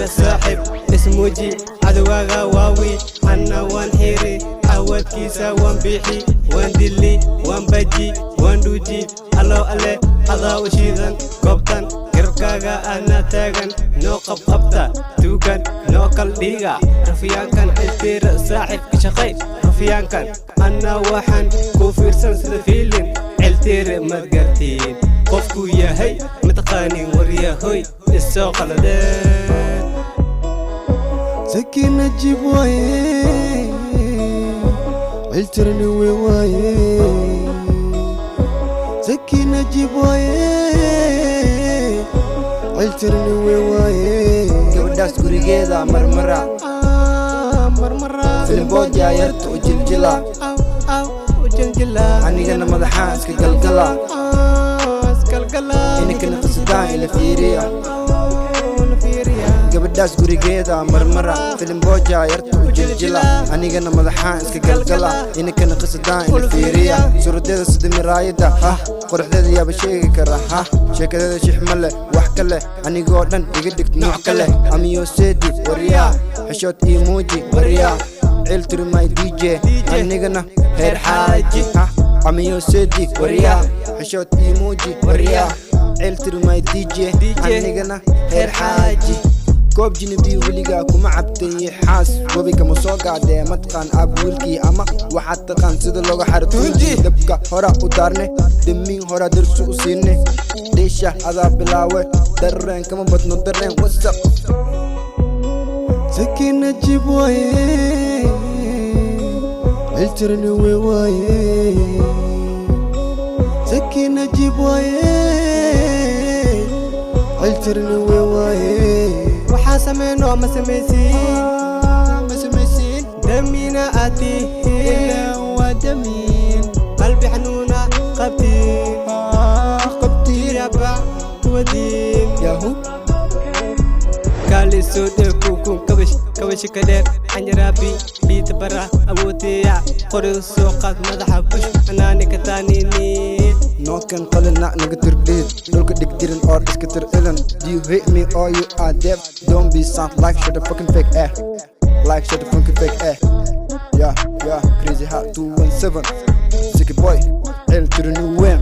Ciltira saaxib ismuuji, cadowgaaga waawi, anna waan xiiri, awadkiisa waan bixi, waan dili, waan baji, waan dhuuji. Allow alle adaa u shiidan goobtan, garabkaaga ana taagan, noo qabqabta tuugan, noo kal dhiiga rafiyaankan. Ciltira saaxib ka shaqay rafiyaankan, anna waxaan ku fiirsan sida fiilin. Ciltire madgartiin qofkuu yahay, mataqaanin waryahoy isoo qaladeen. Zaki Najib waaye, Ciltirni we waaye. Zaki Najib waaye, Ciltirni we waaye. Gabadhaas gurigeeda marmara. Marmara. Filimboodya yarta u jiljila. Aw u jiljila. Anigana madaxaan iska galgala. Isgalgala. Inankana qisadaan ila fiiriya. La fiiriya. Gabadhaas gurigeeda marmara, filimboodya yarta u jiljila, anigana madaxaan iska galgala, inankana qisadaan ila fiiriya. Suuradeeda sida miraayada, hah, quruxdeeda yaaba sheegi kara, hah, sheekadeeda shixma leh, wax kale anigoo dhan iga dhigt nooc kale. Amiyosedi waryaa, xishood ii muuji waryaa. Ciltiri my DJ, anigana heer xaaji, hah. Amiyosedi waryaa, xishood ii muuji waryaa. Ciltiri my DJ, anigana heer xaaji. Koob jinibi weligaa kuma cabtay? Xaas webi kama soo gaadee? Mataqaan aab wiilkii ama waxaad taqaan sida looga xaro tuunji? Dabka hora u daarne, damiin hora darsu u siine, dheesha adaa bilaawe, dareen kama badno dareen wasaq. Zaki Najib waaye, Ciltirni we waaye. Zaki Najib waaye, Ciltirni we waaye. Waxaa sameyno ma samaysiin? Ma samaysiin. Damiina aad tihiin. Waa damiin. Qalbi xanuuna qabtiin. Qabtiin. Jiraba kuwadiin. Yahu. Kaalisoo dheekukun kabash kabashi ka dheer canjaraabi biita bara awooteya qori soo qaad madaxa bush anaani ka taanini. Nookan qalina naga tirdhiid, dhulka dhigdirin or iska tir ilan. Do you hate me or you are deaf? Don't be sound like shut the fucking fake, eh, like shut the fucking fake, eh. Yeah, yeah, crazy heart 217, sick boy, L to the new M.